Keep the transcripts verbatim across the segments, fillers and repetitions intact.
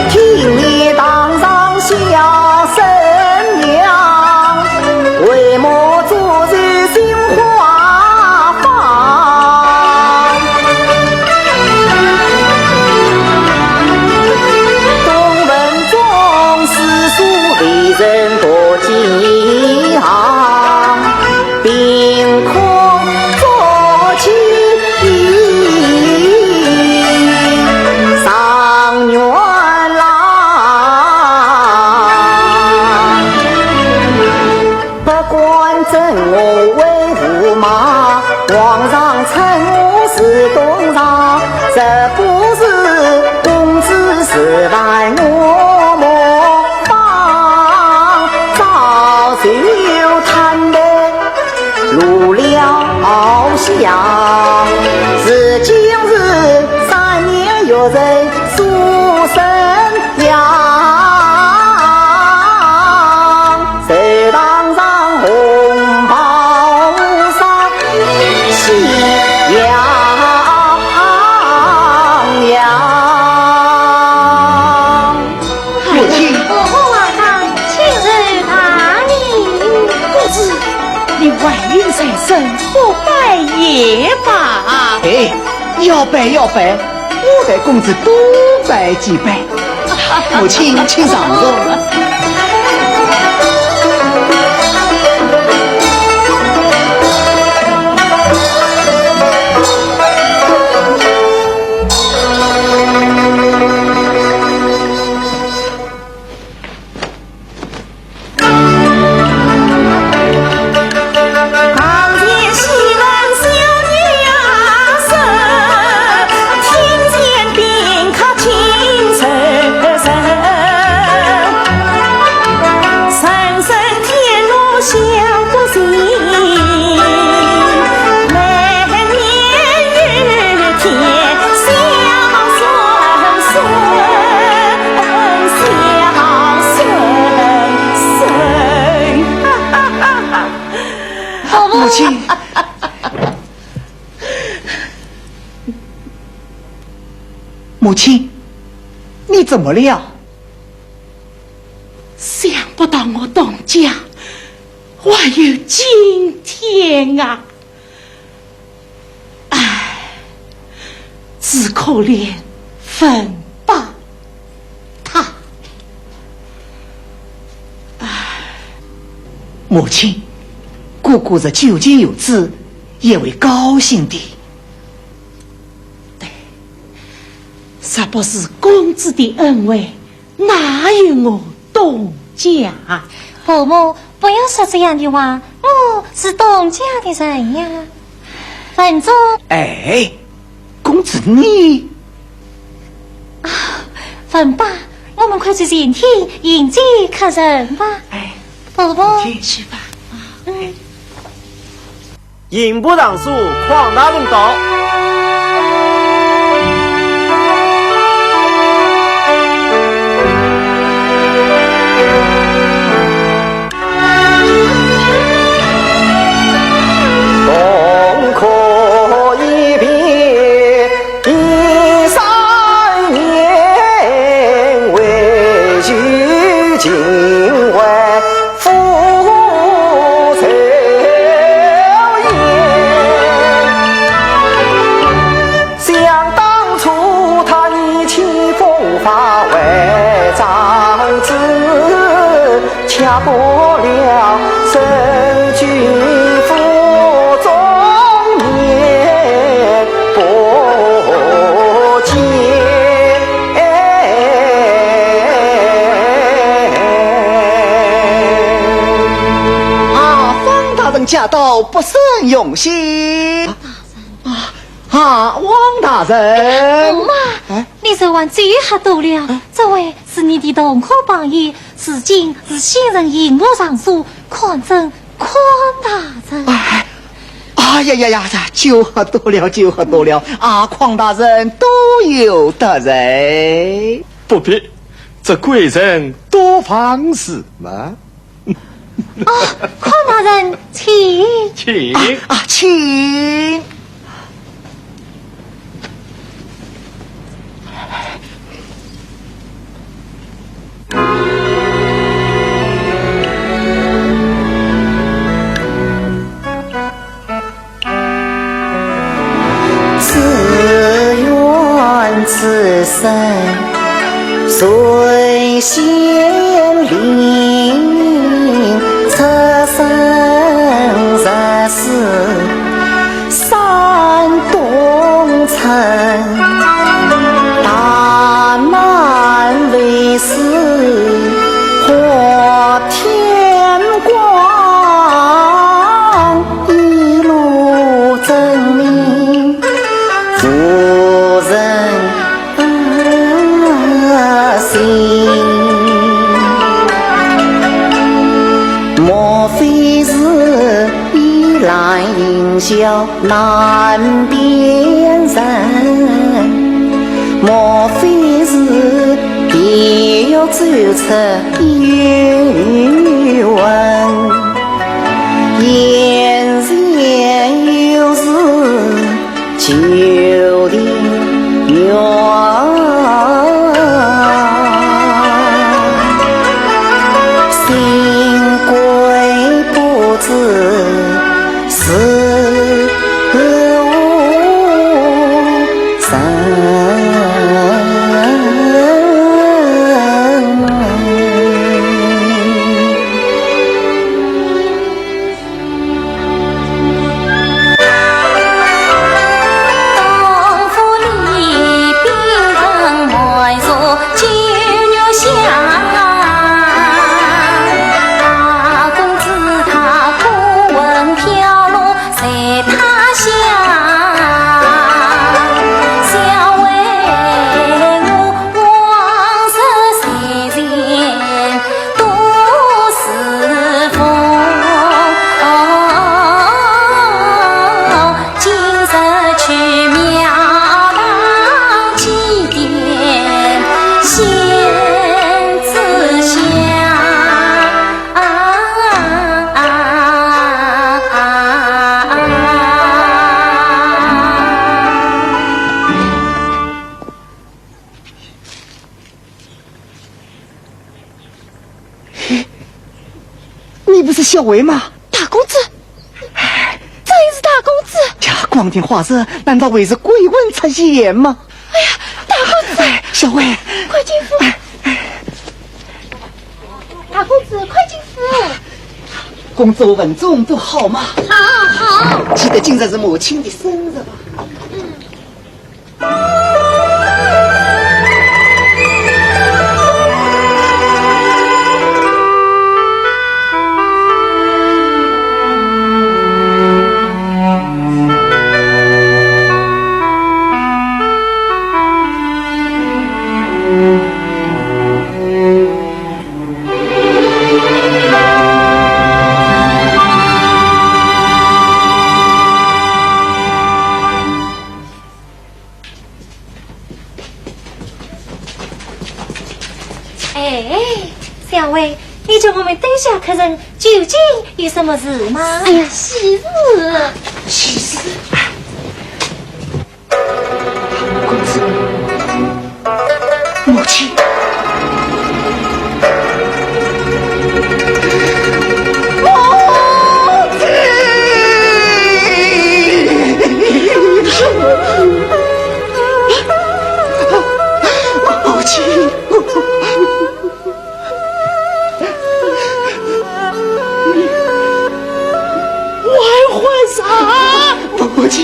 天面堂上小生娘，为母做事心花放。东门中书未曾读几行， 凭空做起状元郎。不管尊我为驸马，皇上称我是东床，这不是公子是犯我模仿，早就坦白 路了下，如今是三年学成书生样，谁堂上红袍上喜洋洋。 母亲。哦，皇上，请受大礼。公子，你还应在身，不拜也罢。哎，要拜要拜，我代公子多拜几拜。母亲，请上座。母亲，母亲，你怎么了？ 想不到我东家还有今天啊！唉，只可怜文八他。唉。母亲，哥哥若救解有之，也会高兴的。对，若不是公子的恩惠， 哪有我东家？伯母，不要说这样的话，我是东家的人呀。文忠。哎，公子你……啊，文八，我们快去前厅迎接客人吧。哎，伯母。母亲。去吧。嗯。 刑部尚书邝大人到。驾到，不胜荣幸。啊，啊，王大人。驸马，哎。你昨晚酒喝多了，啊？这位是你的同伙朋友，如今是新任营部尚书，邝正邝大人。哎，哎呀呀呀呀，酒喝多了，酒喝多了。啊，邝大人多有得罪。不必，这贵人多方事嘛。 哦，邝大人，请。请。啊，啊，请。 自愿此生随仙灵，出生入死山东城，大难未死破天光。 一路证明无人信。莫非是倚栏云霄难辨人？莫非是地狱走出幽魂？ 眼前有事，求的愿，新贵不知是 你不是小薇吗？大公子，真是大公子！呀，光天化日，难道会是鬼魂出现吗？哎呀，大公子！哎，小薇，快进府！哎，哎。大公子，快进府！公子和文种都好吗？好，好。记得今日是母亲的生日吧？嗯。 哎，小薇，你叫我们灯下客人究竟有什么事吗？哎呀，喜事！喜事！公子，母亲。 母亲，我还活着？母亲，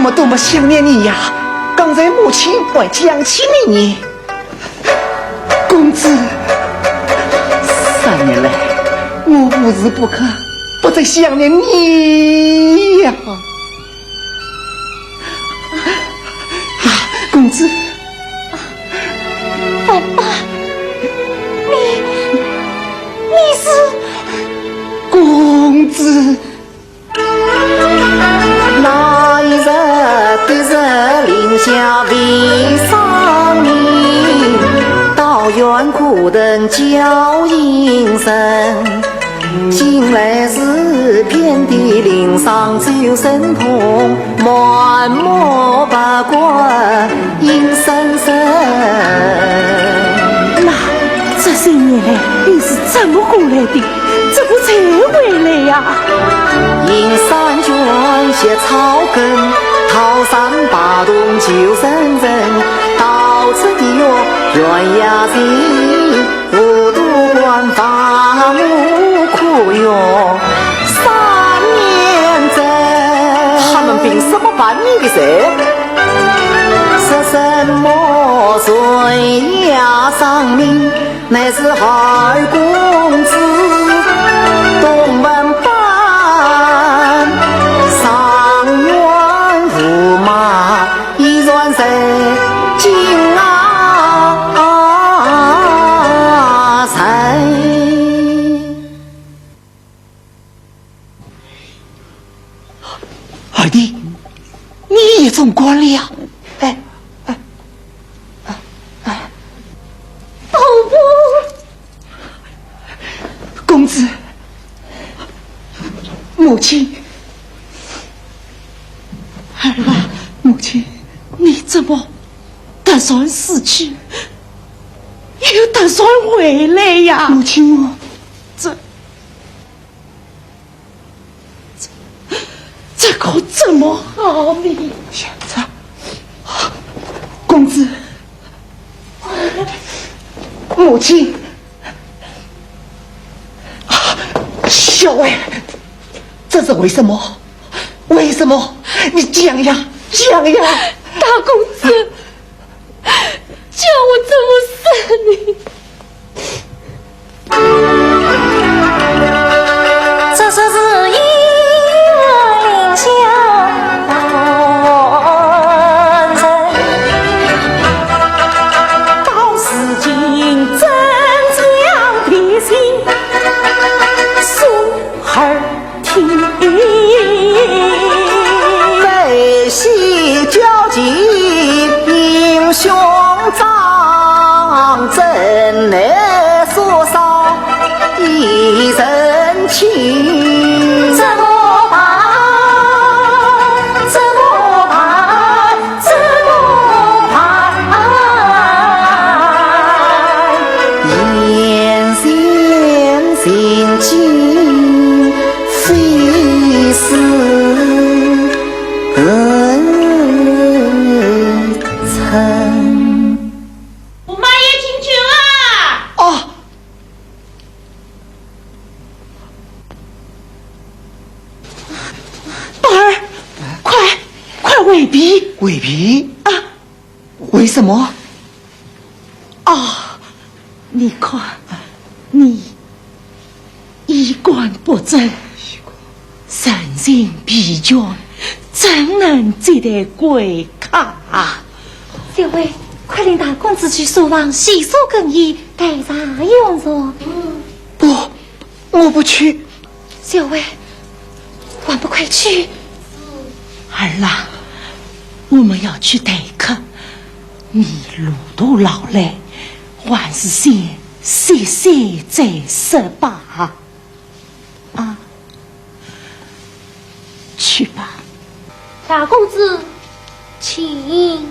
我多么想念你呀！刚才母亲还讲起你呢。公子，三年来，我无时不刻不在想念你呀。啊，公子。爸爸，你，你是？公子。 那一日的日令下未赏明，到远古人叫阴神。近来是遍地林上走神童，满目白骨阴森森。那这些年来你是怎么过来的？ 怎么才回来呀？阴山泉斜草根，桃山白桐旧深深，到此地哟，悬崖寺，五都关伐木可用三年征。他们凭什么办你的事？说什么悬崖赏明， 乃是二公子东门板，赏元驸马，已然在京城。 二弟，你也中官了呀？哎，哎，哎，哎，公子，母亲，儿啊，母亲，你怎么突然死去，又突然回来呀？母亲，我这 这可怎么好呢？现在，公子，母亲，小薇，这是为什么？为什么？你讲呀，讲呀！大公子，叫我怎么死呢？ 这说是一人临江大官人，到如今怎讲别姓，送儿 听。悲喜交集英雄长征，难说少一人情。怎么办？怎么办？ 怎么办？眼前情景非似人称。我们也进去啊！哦。 宝儿，快，快回避！回避？啊。为什么？啊，你看，你衣冠不整，神情疲倦，怎能接待贵客啊？小薇，快领大公子去书房洗漱更衣，待茶用茶。不， 我不去。小薇，还不快去！儿啊，我们要去待客，你路途劳累，还是先歇歇再说吧。啊，去吧。大公子， 请。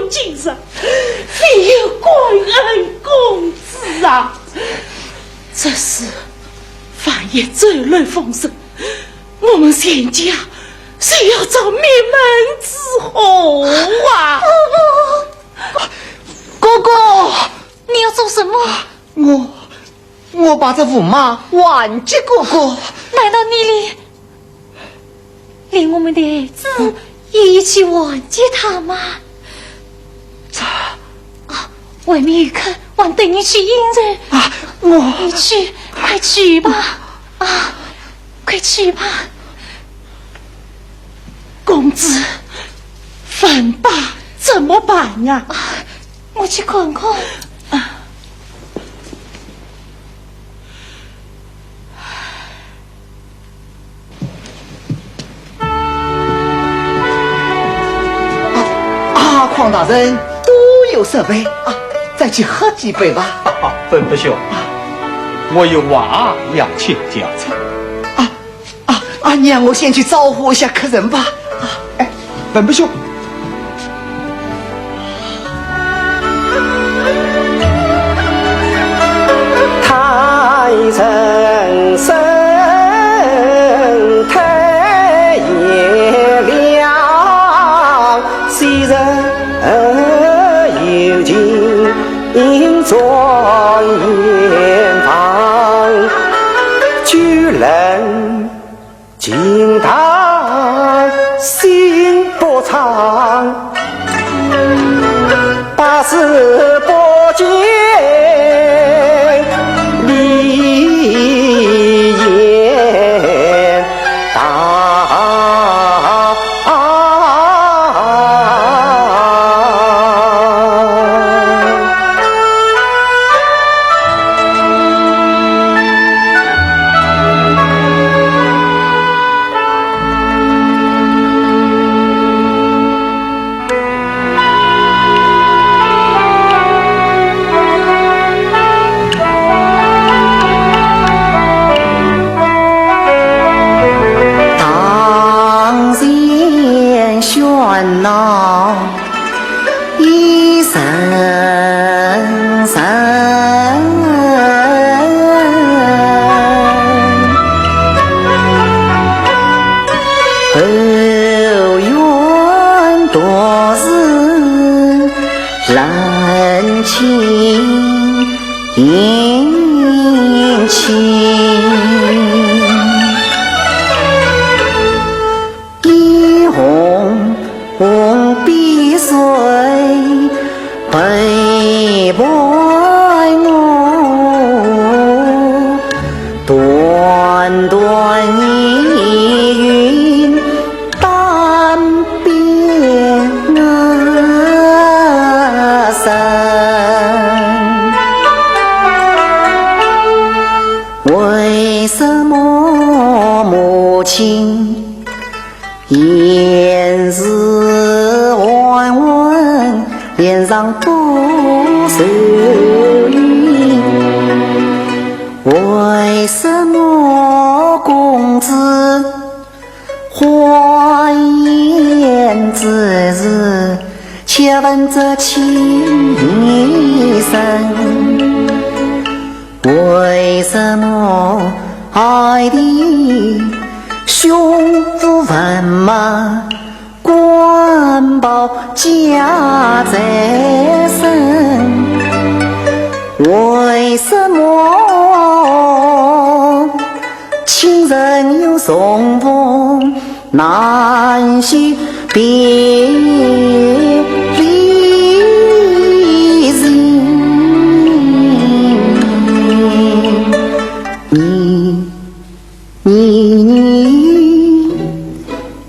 今日，唯有感恩公子啊！这事万一走漏风声，我们全家谁要遭灭门之祸啊！哥哥，你要做什么？我，我把这驸马还给哥哥。难道你连，连我们的孩子也一起还给他吗？这……啊，外面有客，还等你去应酬。啊，我……你去，快去吧。啊，快去吧。公子，文八怎么办呀？啊，我去看看。啊，邝大人，多有失陪啊，再去喝几杯吧。啊，文八兄，我有话要请教哉。啊，啊，啊，让我先去招呼一下客人吧。啊，哎，文八兄。 太人生，太炎凉，昔日有情状元房，举人 情淡心不长，百世不见梨园大。 当前喧闹 已深深，后院独是冷清清。 一泓泓碧水陪伴我，淡淡依云淡边声。为什么母亲 言辞含混，脸上不愁云。为什么公子欢颜之时，却问这情深？ 为什么爱的胸无文马，官报家在身？为什么情人又重逢 难续别离情。你，你，你，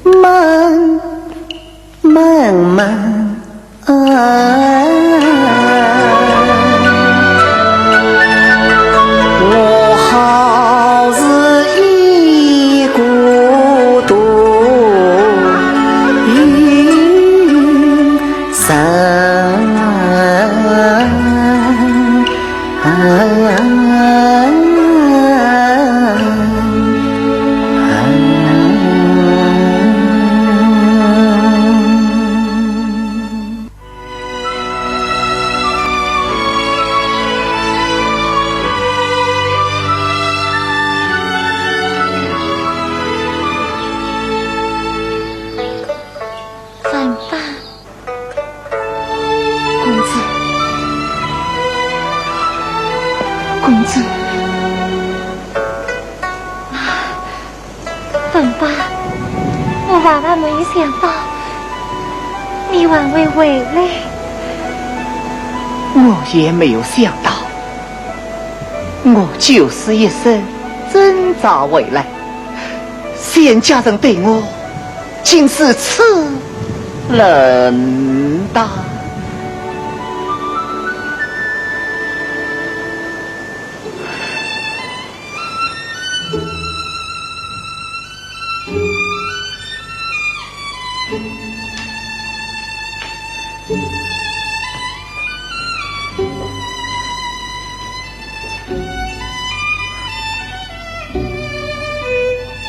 慢，慢，慢。 我好似一个独公子。 文华，我万万没有想到你还会回来。我也没有想到，我九死一生，挣扎回来，शेष家人对我竟如此冷淡。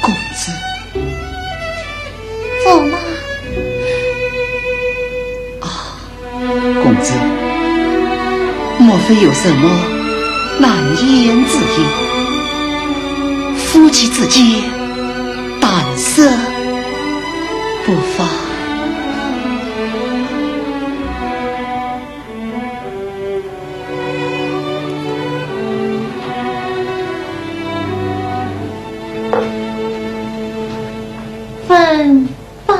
公子。驸马。啊，公子，莫非有什么难言之隐？夫妻之间，但说不妨。 文华。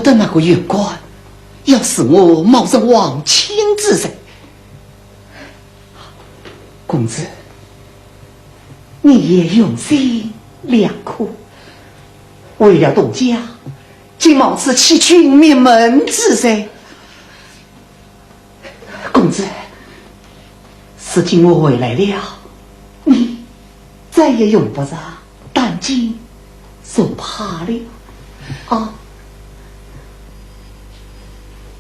的那个县官，要是我冒认皇亲之罪。公子，你也用心良苦，为了东家，竟冒此欺君灭门之罪。 公子，如今我回来了，你再也用不着担惊受怕了。啊，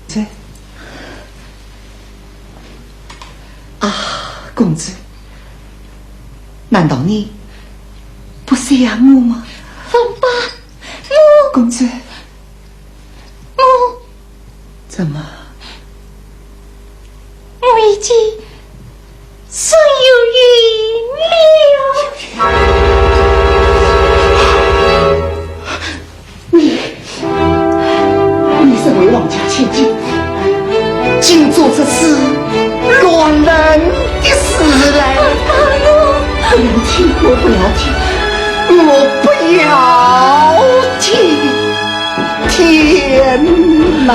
这，啊，公子，难道你不想我吗？文华，我，公子，我，怎么？ 我已经身有恙了。你，你身为皇家千金，竟做出此乱伦的事来。不要听，我不要听，我不要听。 天哪！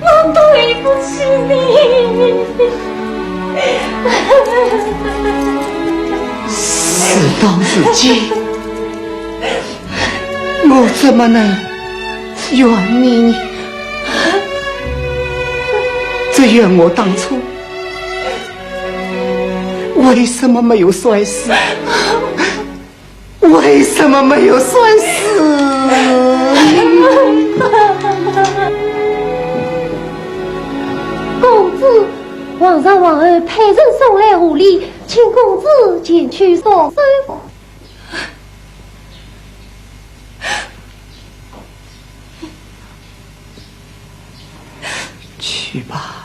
我对不起你。事到如今，我怎么能怨你呢？只怨我当初为什么没有摔死？ 为什么没有摔死？公子，皇上、皇后派人送来狐狸，请公子前去送。去吧。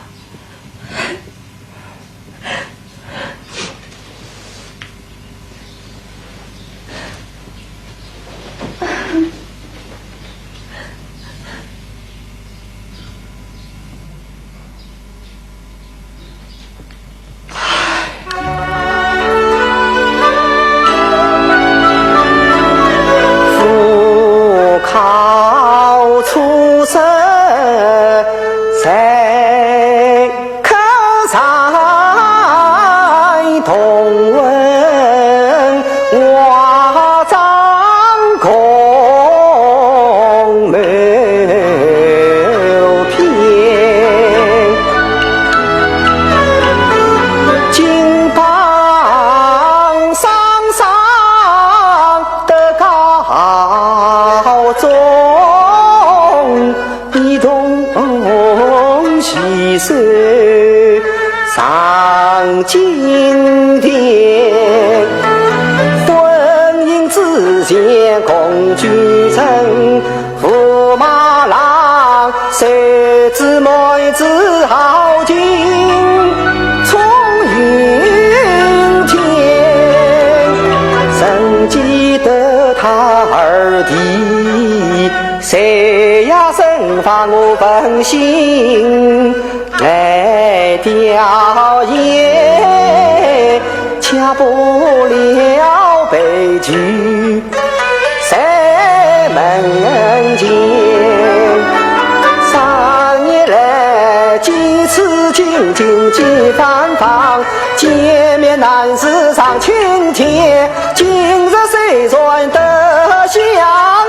男子上青天，今日虽然得相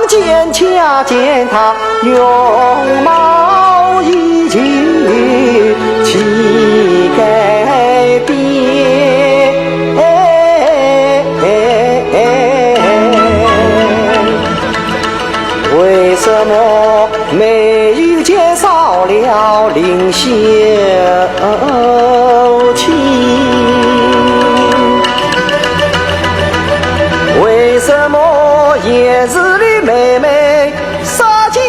见，恰见他容貌已经起改变。为什么没有见少了林小姐？为什么也是你妹妹杀奸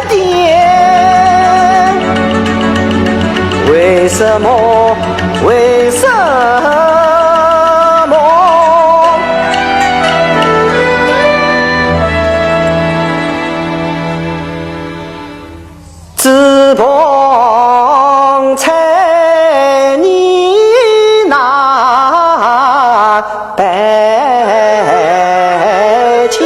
的？为什么？为什么？ 只пом猜你难白天。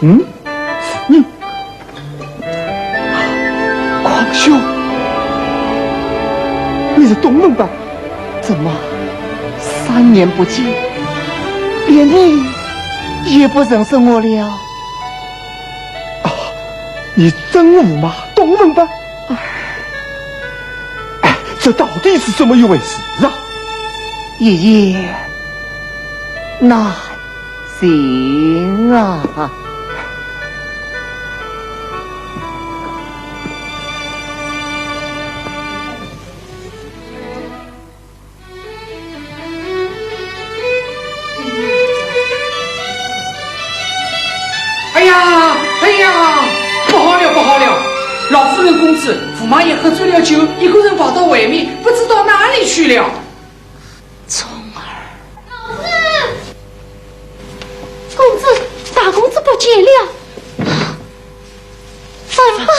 嗯？嗯？匡兄，你是东门吧？怎么，三年不见，连你也不认识我了？啊，你真无吗？东门吧？哎，这到底是怎么一回事啊？爷爷，那 行啊。哎呀，哎呀，不好了，不好了！老夫人、公子，驸马爷喝醉了酒，一个人跑到外面，不知道哪里去了。 聪儿。老夫人，公子，大公子不见了。怎么办？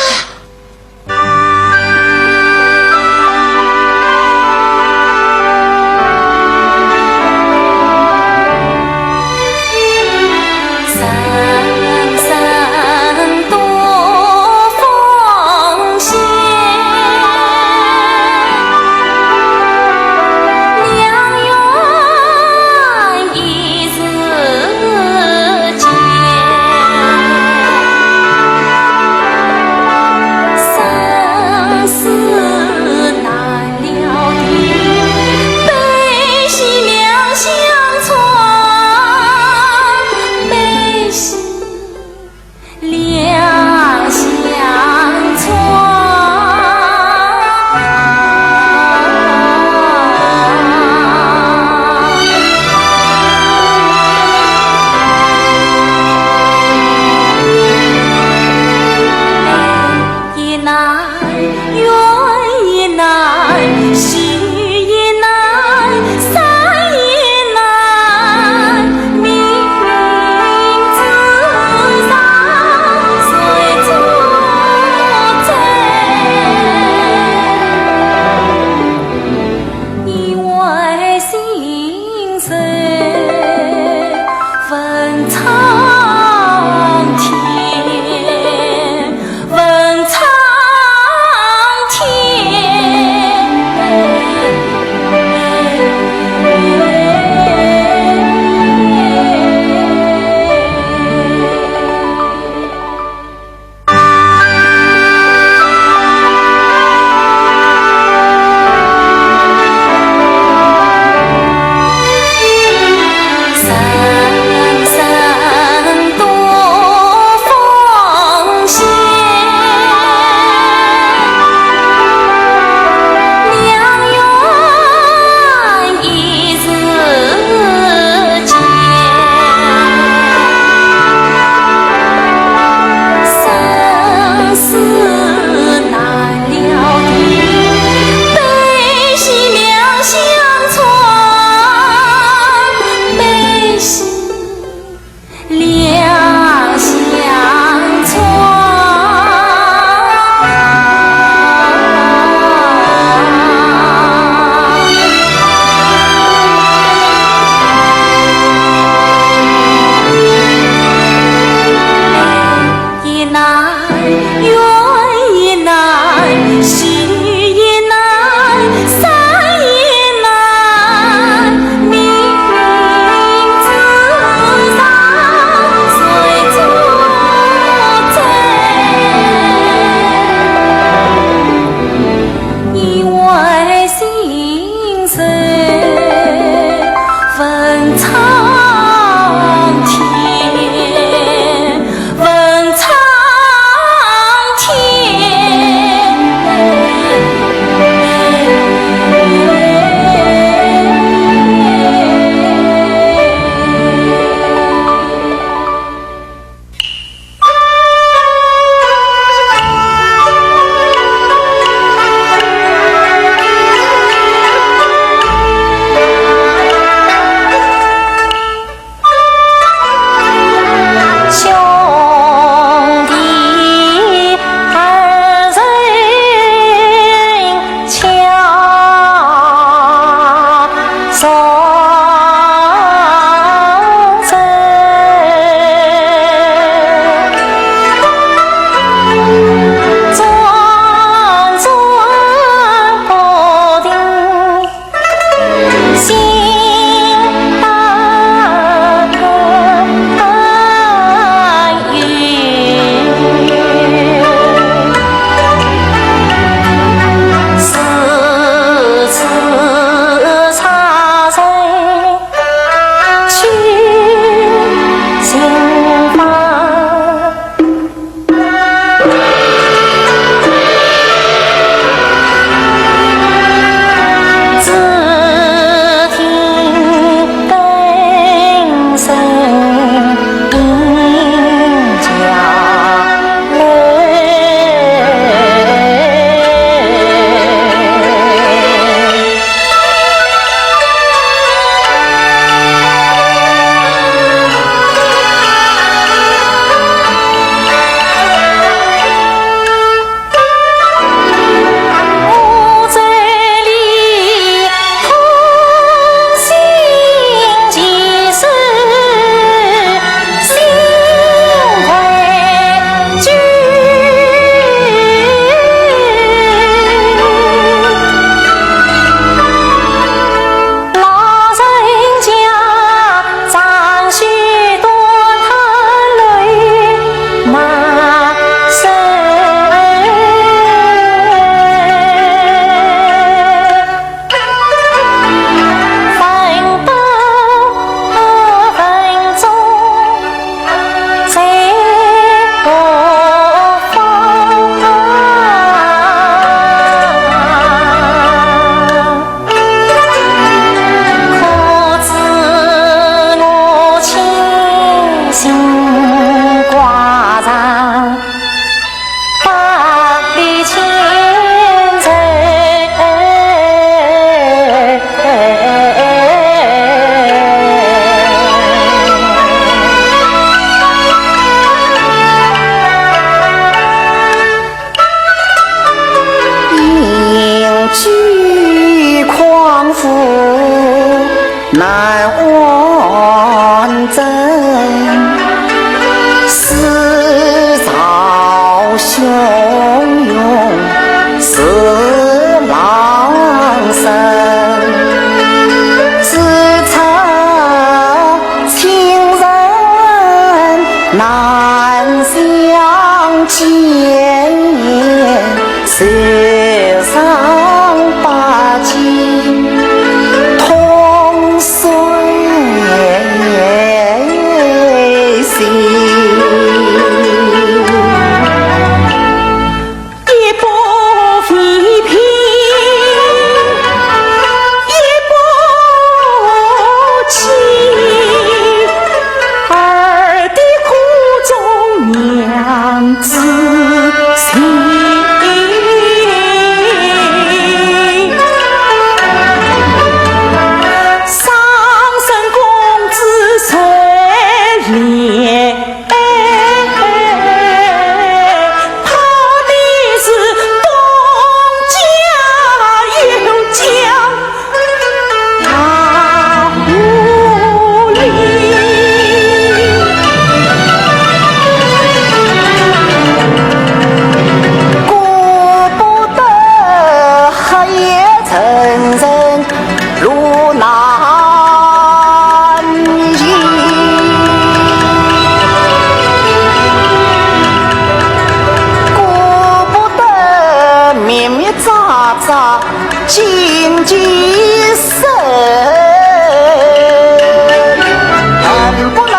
恨不能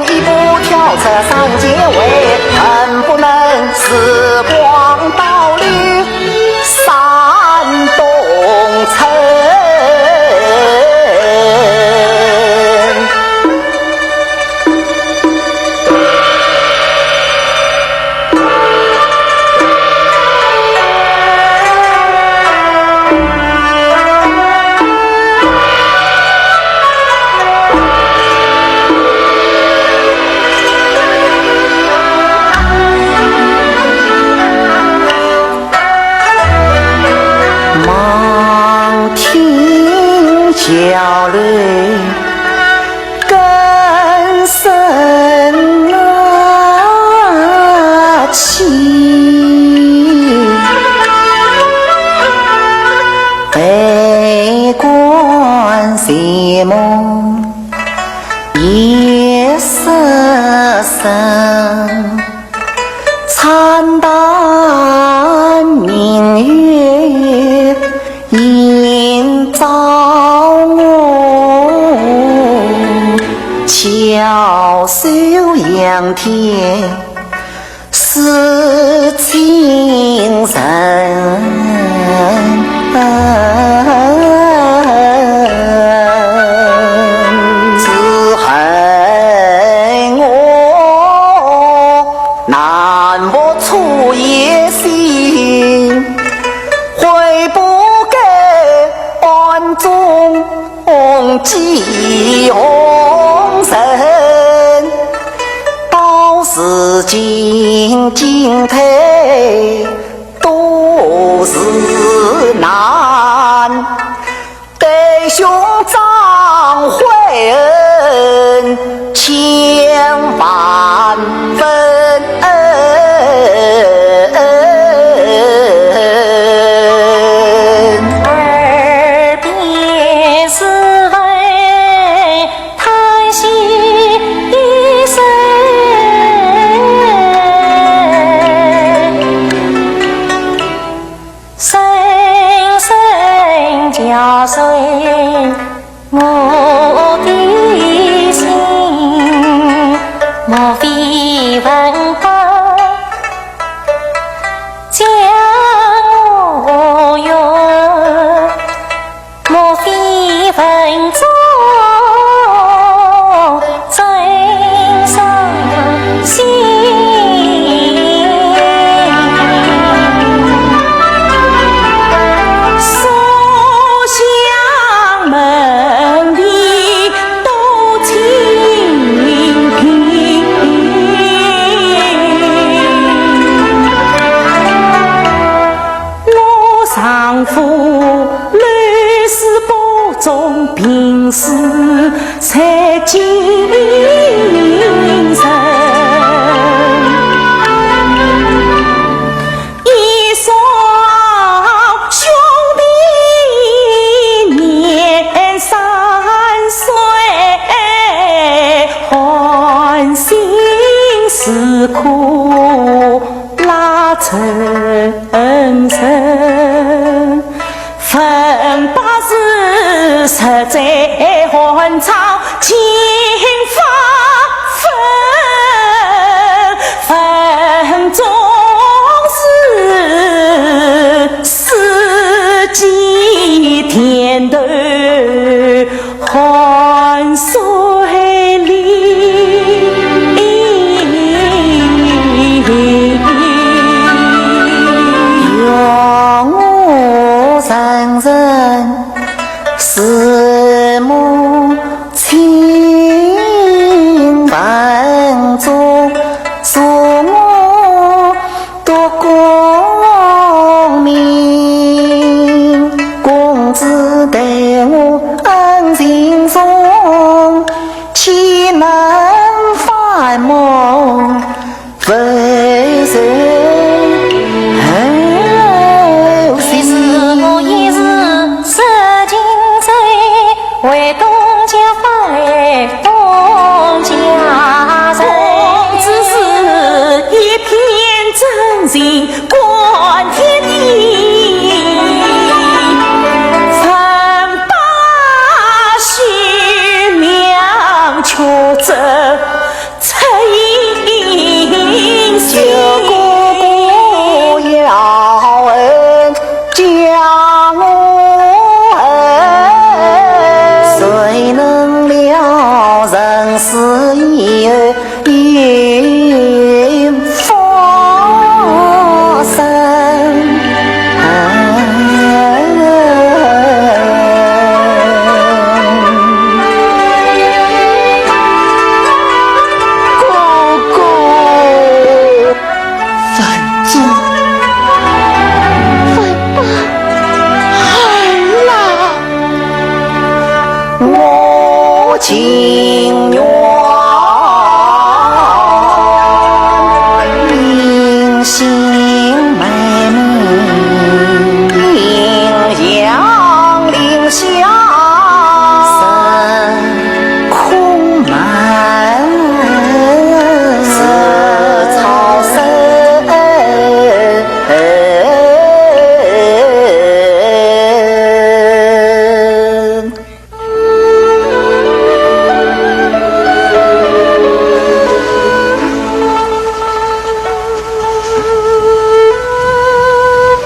一步跳出三界外，恨不能时光倒流山东城。望天桥楼 更深啊，起，悲观谁梦夜深深。 惨淡明月映照我，翘首仰天思亲人。只恨我 难伏初夜心，悔不该暗中寄红尘。到如今进退多是难， 对兄张悔恩千万分。耳边是泪，叹息一声。 声声叫碎我的心，莫非闻得江湖月？ 莫非梦中真相现？书香门第多清贫。 我丈夫六十八中病死在京城，一双兄弟年三岁，寒心似苦 蜡成尘。问百世，实在寒窗，金发纷纷，终是四季添头 寒水里。让我承认是母亲，问中，恕我 多功名，公子待我恩情重，岂能反目非仇？其实我也是受尽罪。我情愿。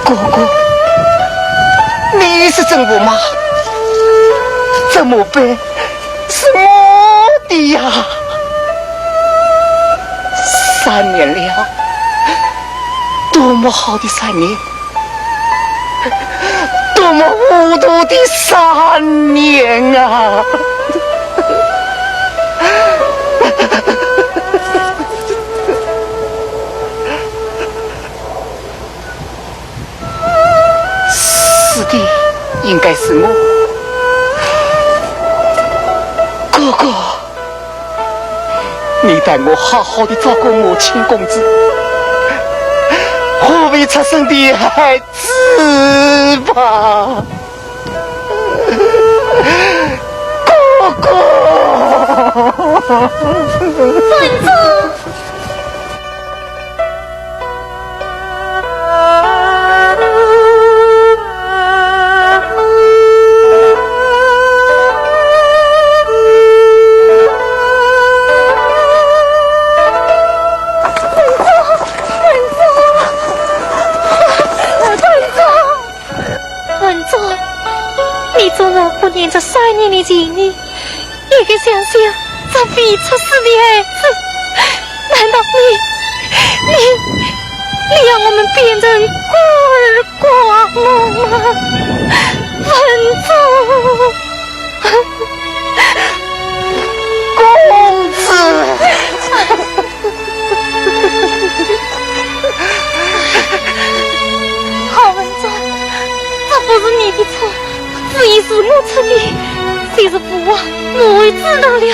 哥哥，你是真驸马，这墓碑是我的呀。三年了，多么好的三年，多么糊涂的三年啊！ 死的应该是我。哥哥，你代我好好的照顾母亲公子，何必出生的孩子吧。哥哥。文宗。 文宗，你做了不念这三年的情谊，一个想想这未出世的孩子，难道你，你，你要我们变成孤儿寡母吗？文宗。公子。 好文宗，这不是你的错，这也是我出的。就是父王母后知道了，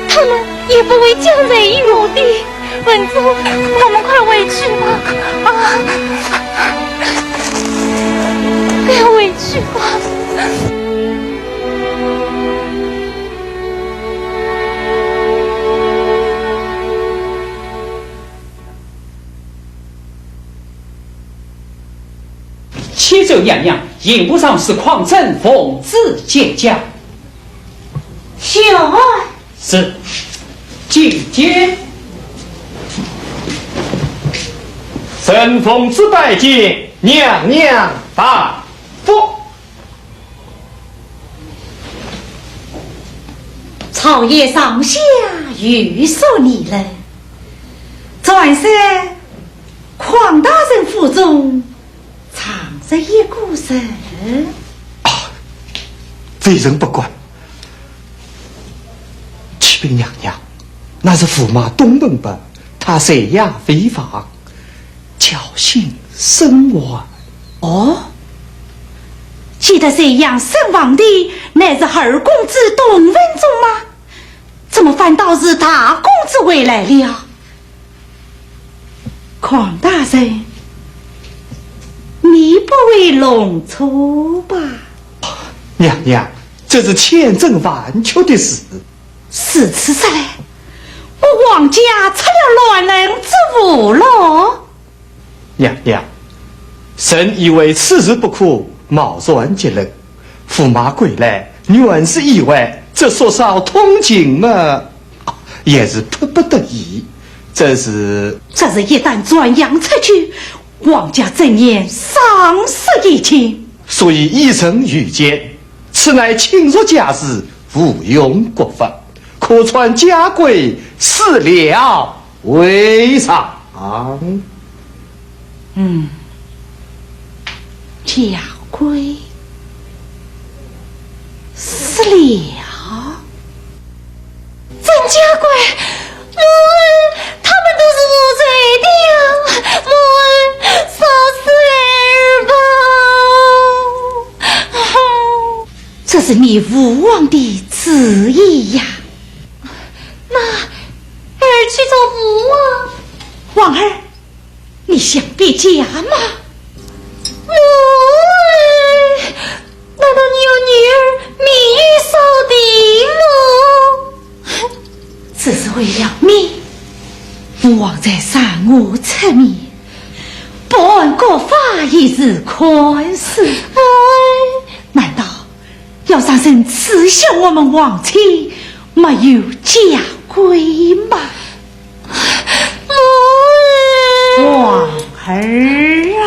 他们也不会将罪于我的。文宗，我们快回去吧。啊，快回去吧。 启奏娘娘，刑部尚书匡正奉旨见驾。小儿。是，觐见。臣奉旨拜见娘娘大夫。 朝野上下有所议论，传说匡大人府中藏着一个人。啊，微臣不敢。启禀娘娘，那是驸马东门伯，他在夜回房， 侥幸生还。哦，记得这样身亡的乃是二公子东文宗吗？怎么反倒是大公子回来了？匡大人，你不会弄错吧？娘娘，这是千真万确的事。如此说来，我王家出了乱伦之祸喽？ 娘娘，臣以为此事不可贸然结论。驸马归来，原是意外，这说少通情嘛，啊，也是迫不得已。这是，这是一旦传扬出去，王家怎言伤势已尽。所以依臣愚见，此乃亲属家事，无用国法，可传家规，事了 为上。嗯，家规，事了。传家规，母后，他们都是无罪的呀，母后，饶恕儿吧。这是是你父王的旨意呀。那儿去找父王？皇儿，你想别家吗？母哎，难道你要女儿命运扫地吗？只是为了你，父王才让我出面，不按国法一事看事。哎，难道要让人耻笑我们皇亲没有家规吗？哎，皇儿啊！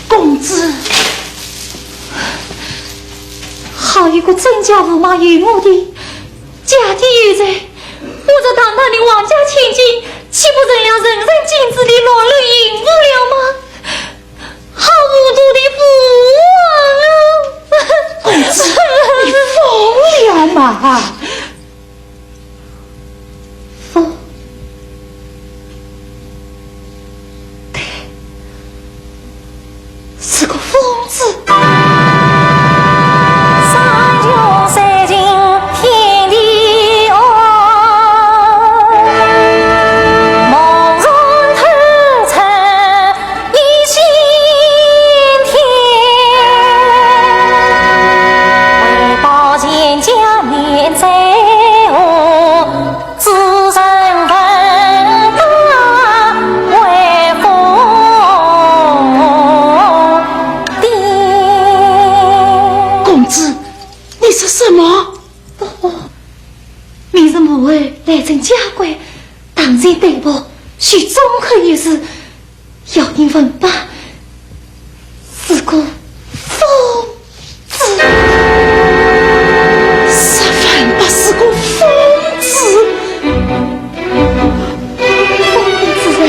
公子，好一个曾家驸马有我的，家底有才，我这堂堂的皇家千金，岂不成了人人尽知的落泪影子了吗？好糊涂的父王啊！公子，你疯了吗？ 疯？对，是个疯子。公子，你说什么？哦，明日母后来镇嘉归，堂前对簿，许宗翰一事， 要问文伯是个疯子。说文伯是个疯子？疯子之人，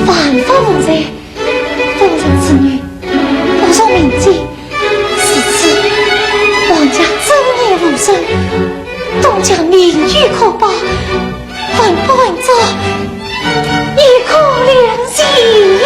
万法无罪，妇人之女，不从民间。如此，皇家尊严无损，东家名誉可保， 文伯文章，一可两全也。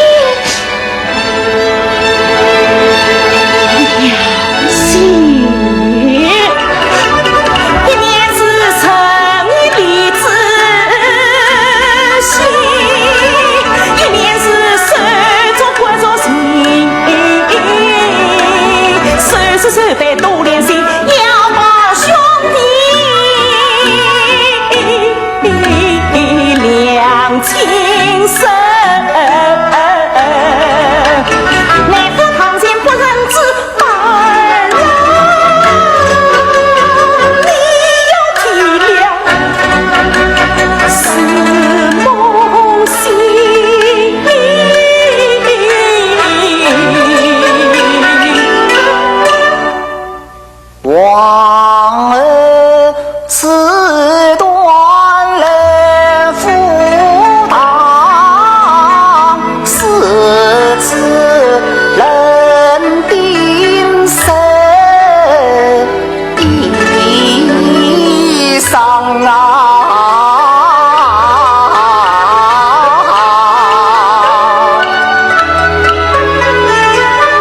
生。你不堂前不认字，慢了你要体谅是母心。王后此段来赴堂，是此人定生一伤啊。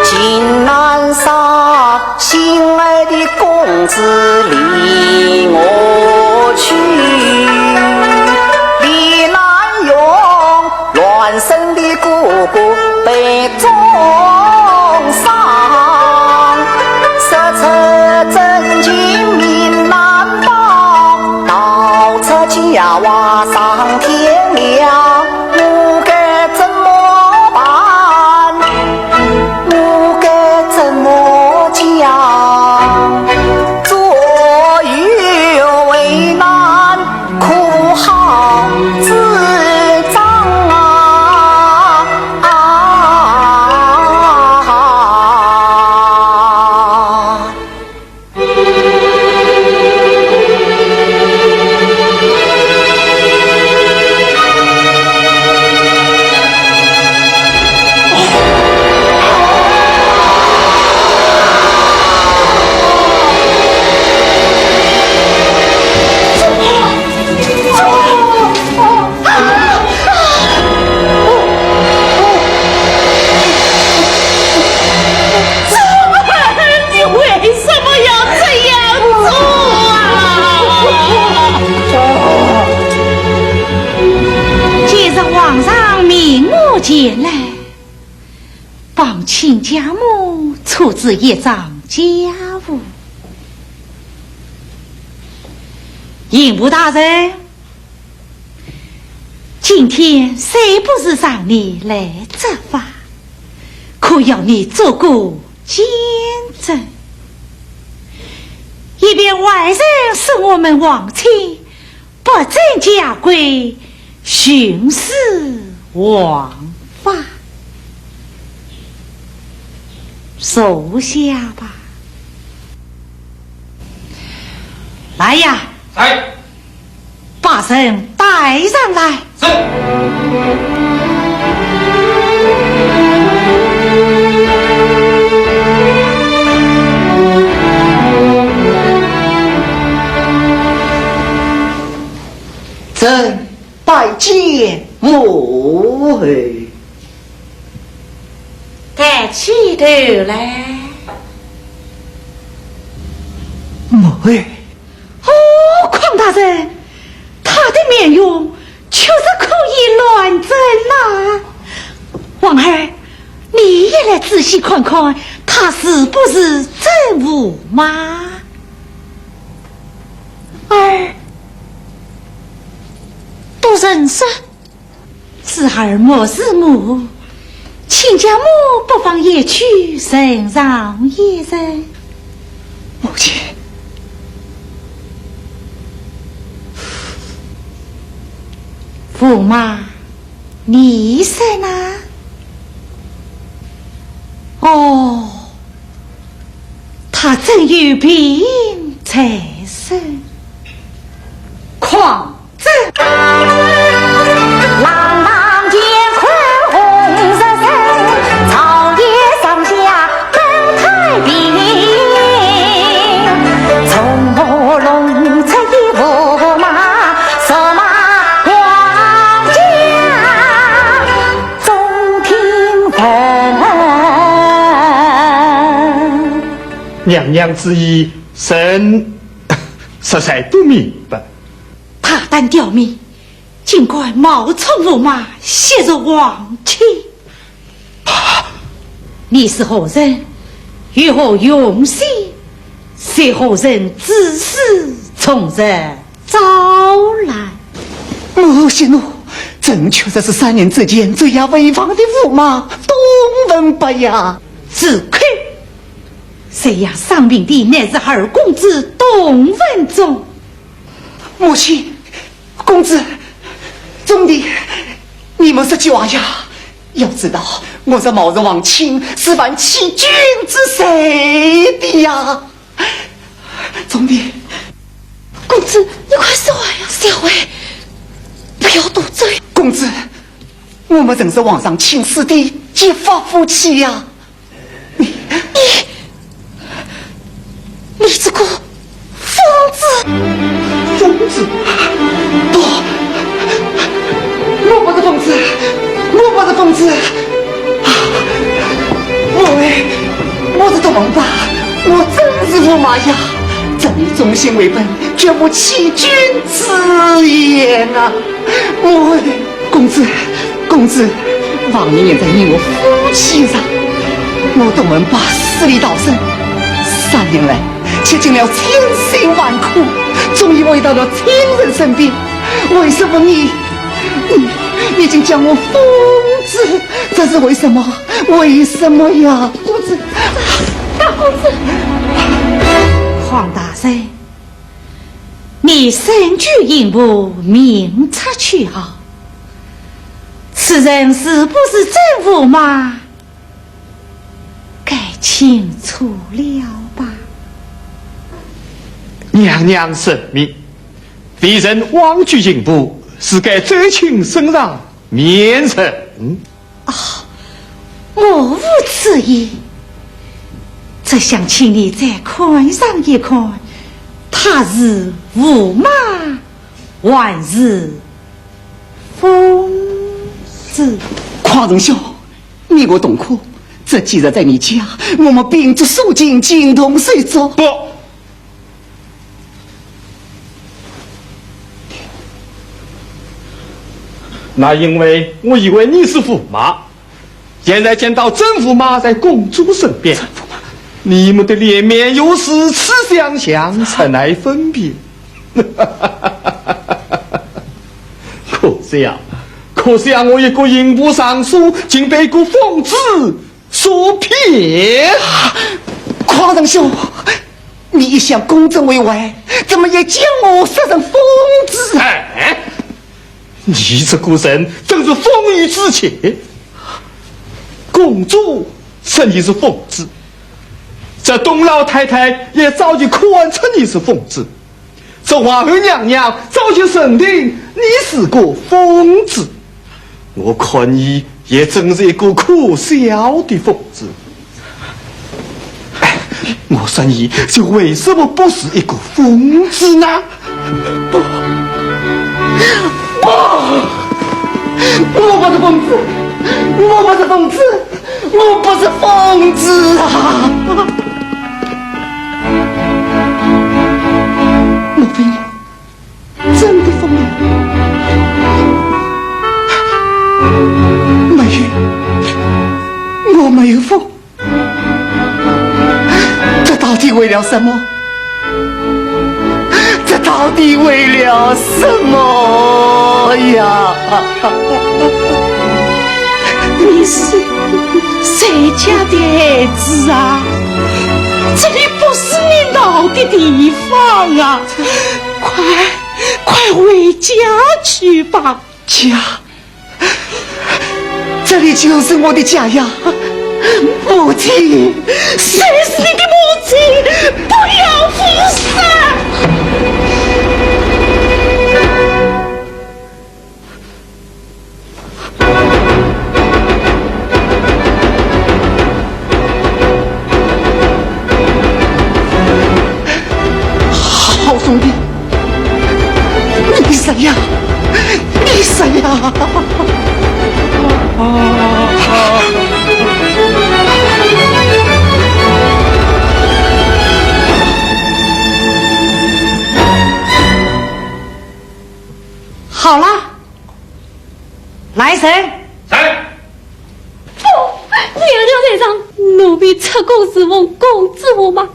情难舍， 心爱的公子离我去，李兰荣孪生的哥哥被重伤，说出真情命难保，逃出家外上天涯，我该怎么办？ 我该怎么讲？左右为难，苦号自张啊！啊！ 你为什么要这样做啊？今日皇上命我前来，帮亲家母处置一桩家务。刑部大人， 今天虽不是让你来执法，可要你做个见证，以便外人说我们皇亲不遵家规，徇私枉法。坐下吧。来呀！在。 把人带上来。是。臣拜见母后。抬起头来。母后。 哦，匡大人，她的面容确实可以乱真呐。王二，你也来仔细看看，她是不是真驸马？二，大人说， 是儿莫是母，亲家母不妨也去认上一认。母亲。驸马，你说呢？哦，她真有病在身。匡 娘娘之意，臣实在不明白。 大胆刁民，竟敢冒充驸马，戏弄皇亲！你是何人？有何用心？是何人指使从实招来？母后息怒，人却说是三年之前走夜回房的驸马董文伯呀。住口！这样丧命的乃是二公子董文忠。母亲，公子，兄弟，你们说假呀？要知道，我这毛氏皇亲是犯欺君之罪的呀。 兄弟，公子，你快说话呀！小慧，不要多嘴。公子，我们曾是皇上亲赐的结发夫妻呀。你，你，你这个疯子！疯子？不，我不是疯子，我不是疯子。啊，我哎， 我是董文伯，我真是驸马呀！这里忠心为本，绝无欺君之言啊！我，公子，公子，王爷念在你我夫妻上，我董文伯死里逃生，三年来吃尽了千辛万苦，终于回到了亲人身边。为什么你，你，你竟叫我疯子？这是为什么？为什么呀？ 公子，大公子。黄大人，你身居刑部，名察秋毫，此人是不是真驸马，该清楚了吧？娘娘圣明，微臣枉居刑部，是该追亲升上面圣。 啊，我无此意，只想请你再看上一看，他是驸马还是疯子？匡正兄，你我同科，这几日在你家，我们秉烛守静，情同手足。不， 那因为我以为你是驸马，现在见到真驸马在公主身边，你们的脸面有如此相像，怎奈分辨？可惜啊，可惜啊，我一个刑部尚书，竟被一个疯子 所骗。匡正兄，你一向公正为怀，怎么也将我说成疯子啊？哎，你这个人真是风雨之气。公主说你是疯子，这董老太太也早就看出你是疯子。 这皇后娘娘早就认定你是个疯子，我看你也真是一个可笑的疯子。哎，我说你这为什么不是一个疯子呢？不，不，我不是疯子，我不是疯子。 我不是疯子啊！莫非你真的疯了？没有，我没有疯。这到底为了什么？ 这到底为了什么呀？你是谁家的孩子啊？这里不是你闹的地方啊！快，快回家去吧。家？ 这里就是我的家呀，母亲。谁是你的母亲？不要胡说！好兄弟， 你说呀，你说呀！好了，来人！在。 不，娘娘在上。奴婢出宫侍奉公主驸马，我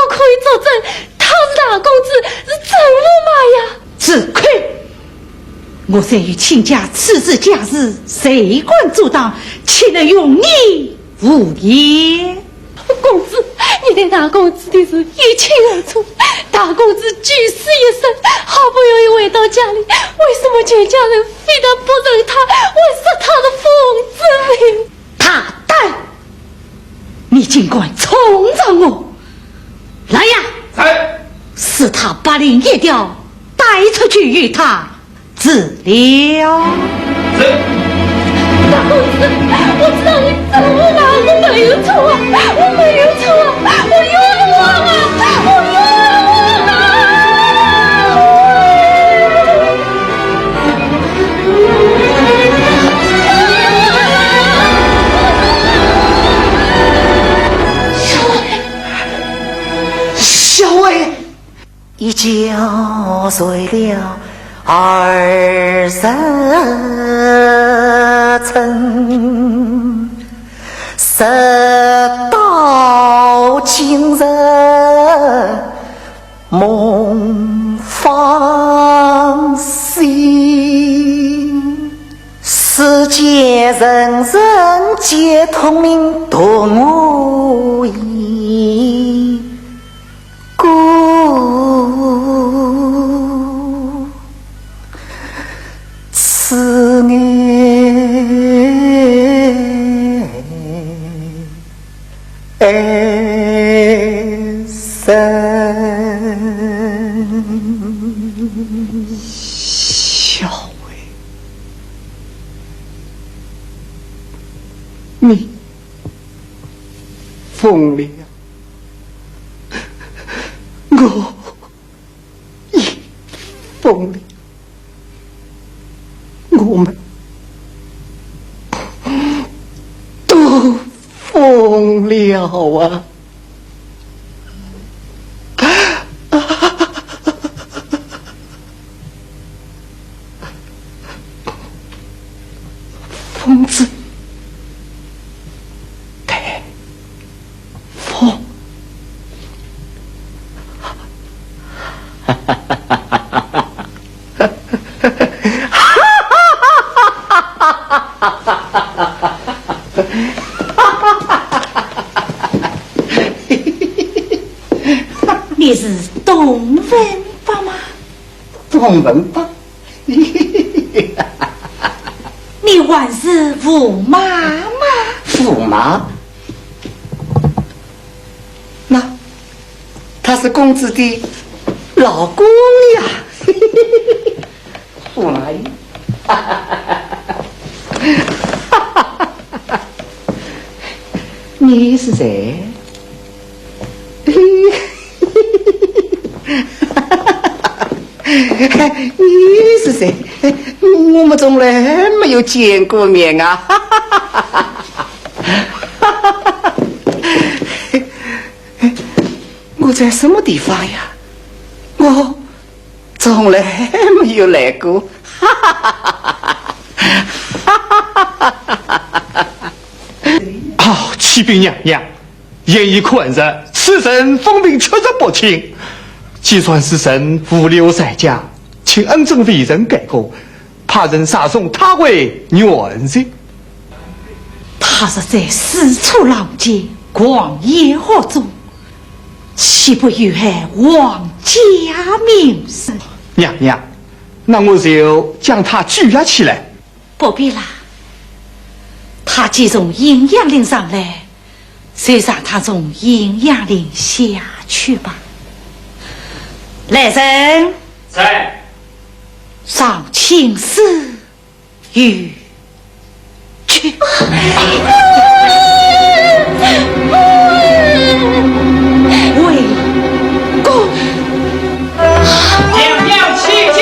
可以作证，他是大公子，是真驸马呀。住口！我虽有亲家此次家事，谁敢阻挡？岂能容你无礼？公子，你对大公子的事一清二楚，大公子九死一生，好不容易回到家里，为什么全家人非但不认他，还说他是疯子呢？大胆！你竟敢冲撞我！来呀！在。撕他八零一条，带出去与他 治疗。是。大公子，我知道我错了，我没有错，我没有错，我冤枉啊，我冤枉啊！小伟，小伟。 一觉睡了二十春，直到今日梦方醒。世间人人皆通明，独我一 孤，此爱深。小伟，你 疯了，我也疯了，我们都疯了啊！ 疯子，对，疯。你是董文发吗？ 董文发。你还是吴妈吗？吴妈？那，她是公子的老公呀。吴妈呀。你是谁？ 你是谁？我们从来没有见过面啊！我在什么地方呀？我从来没有来过。哦，启禀娘娘， 严医看着，此人疯病，确实不轻。既然是臣无留在家，请恩准为臣改过，派人押送他回原籍。他若再四处浪迹，狂言惑众，岂不有害皇家名声？娘娘，那我就将他拘押起来。 不必啦，他既从阴阳令上来，就让他从阴阳令下去吧。来人！在。上请示御。去。回宫。 娘娘请讲。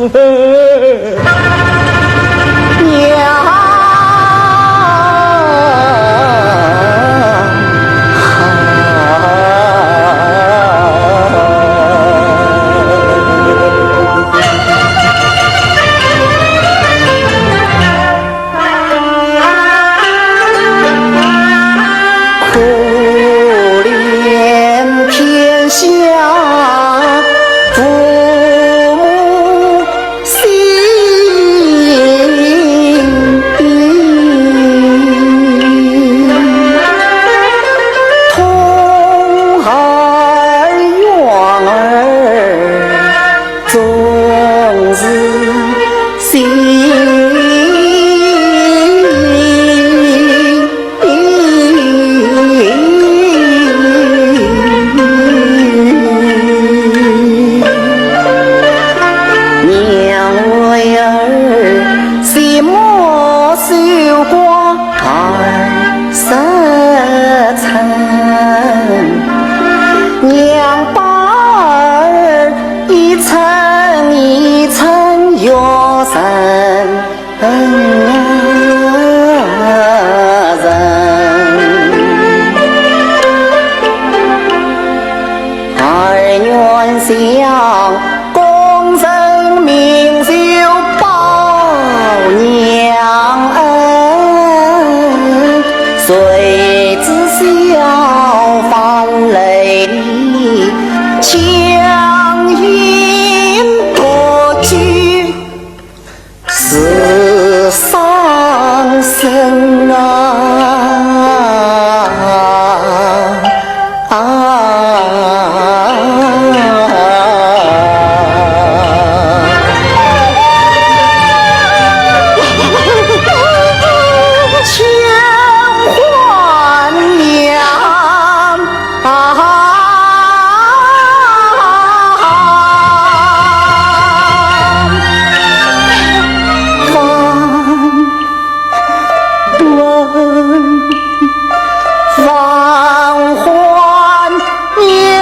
可怜天下父母心，痛儿怨儿 总是心。娘为儿，心莫守寡儿 十寸，娘把儿一寸一寸约成人。儿愿像 功成名就报娘恩，谁知小番累里，乡音不绝是伤身啊。 啊，千万呀，啊，万 万万万呀！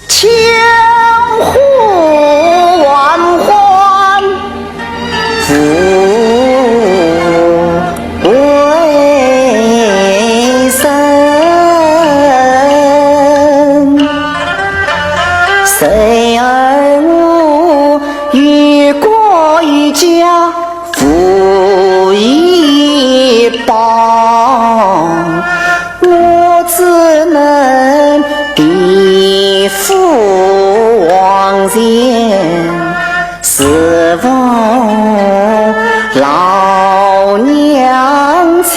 千呼万唤 不回声。谁儿我有国有家无依傍，我只能地府王前 侍奉老娘亲。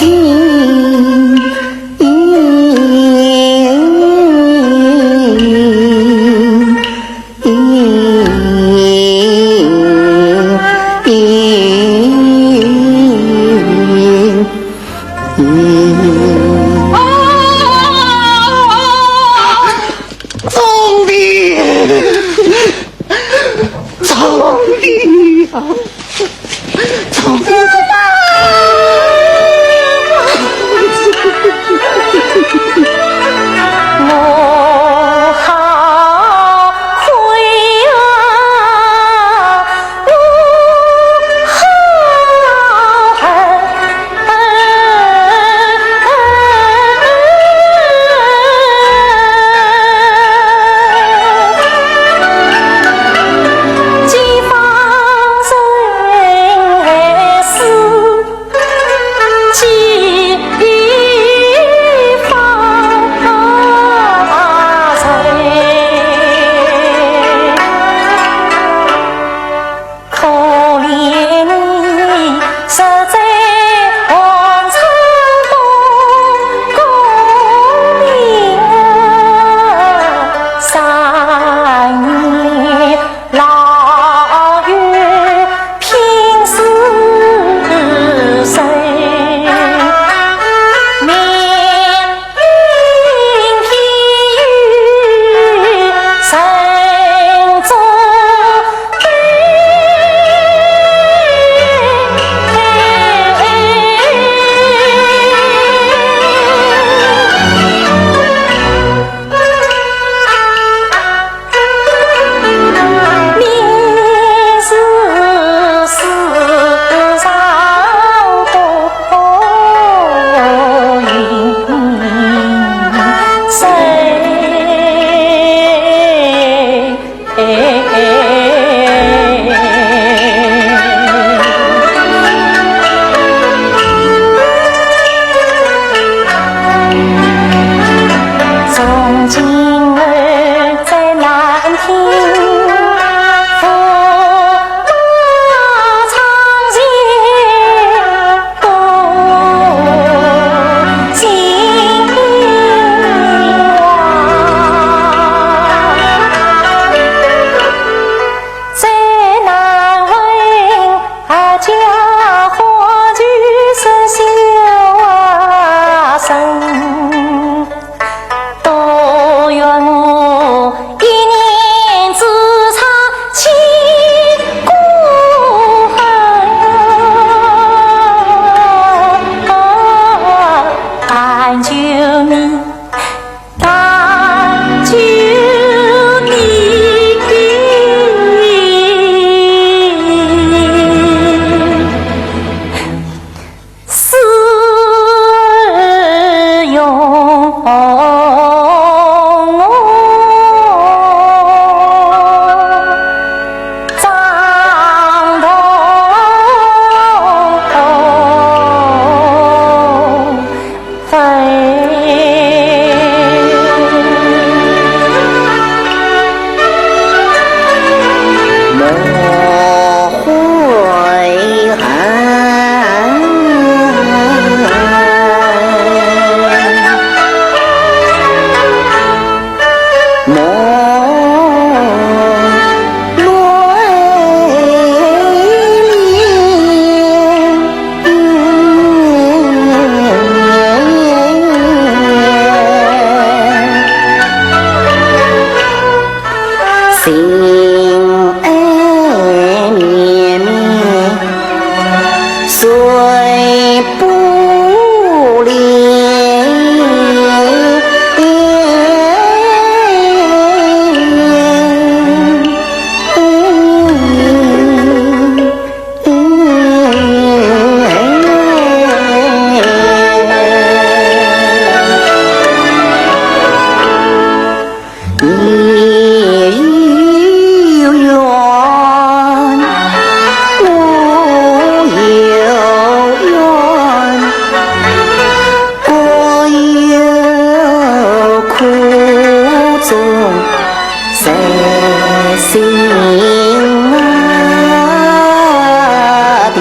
情爱绵绵水不流。你有缘，我有缘，各有苦衷在心啊的。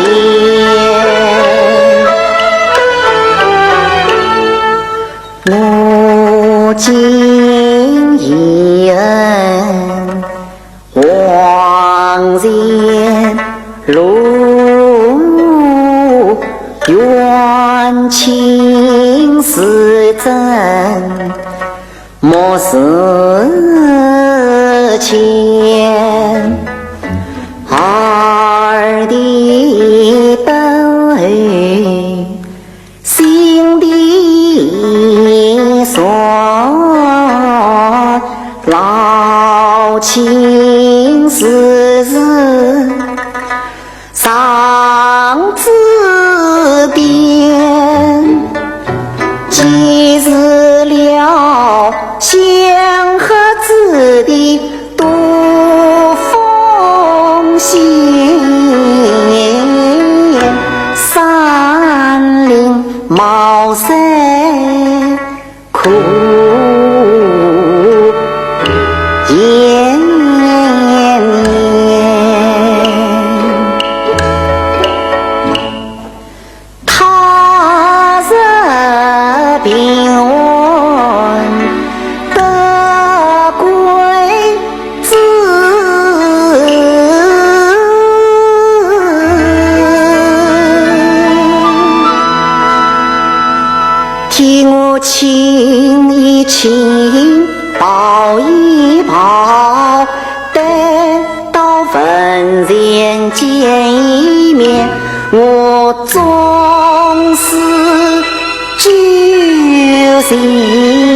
我今一往前路，远近是真莫是浅。二弟等 心底酸，老情丝丝上枝边，既是了相合之地， 多风险，山林茅塞苦延绵。 他日平安得归之。替我亲一亲，抱一抱， 待到坟前见一面，我终是揪心。